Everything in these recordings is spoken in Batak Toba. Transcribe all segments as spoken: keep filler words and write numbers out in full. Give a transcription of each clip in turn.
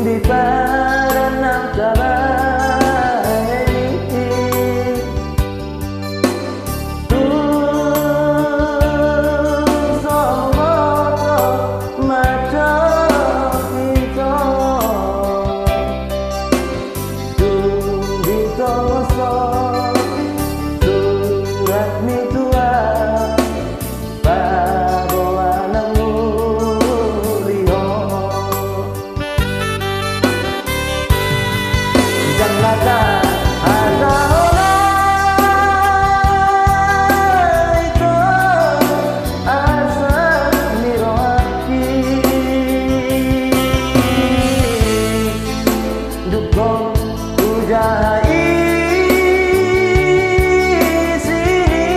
Di padan na tabahen i, tung so huboto ma hita, tung ditongoshon surat ni tuan, paboa na murihon. Jala tahatahon ma i tu arsak ni rohangki. Dung hujaha i sini,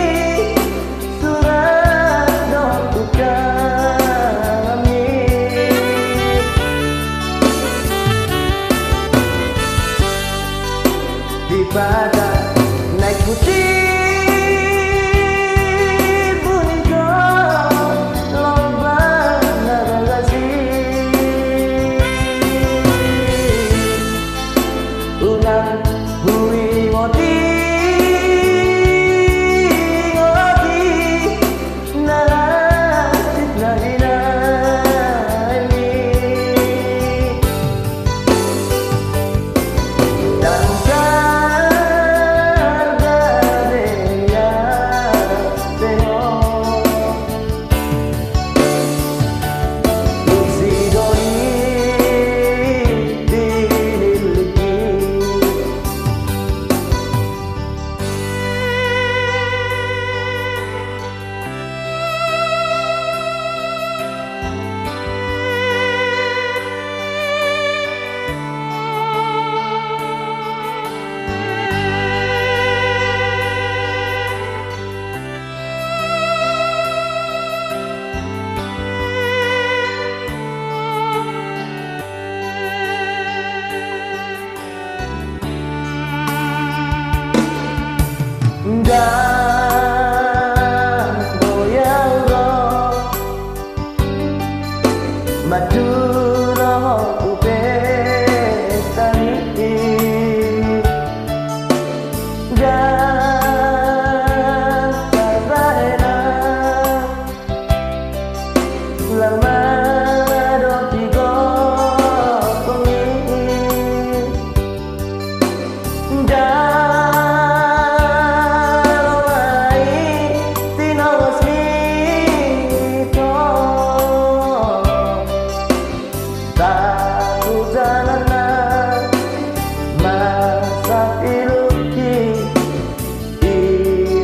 surat dohot ucapanmi. Di padan na i, hutimbo ni jolma na bagas i. Unang huingot ingoti na hansit na binahen i. Ndang sada be ia teho. Ndang boi au ro mandulohon tu pesta ni i. Ndang tarbahen au laho mandopi gokhon i. Ndang ro ma i tinongosmi, to. Tahu jalan na masa ilungki, i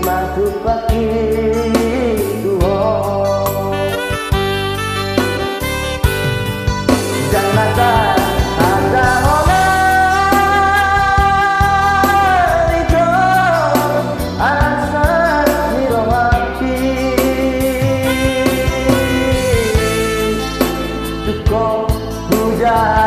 ma tumpakki tu ho. Jala tahatahon ma i tu arsak ni rohangki. Tung hujaha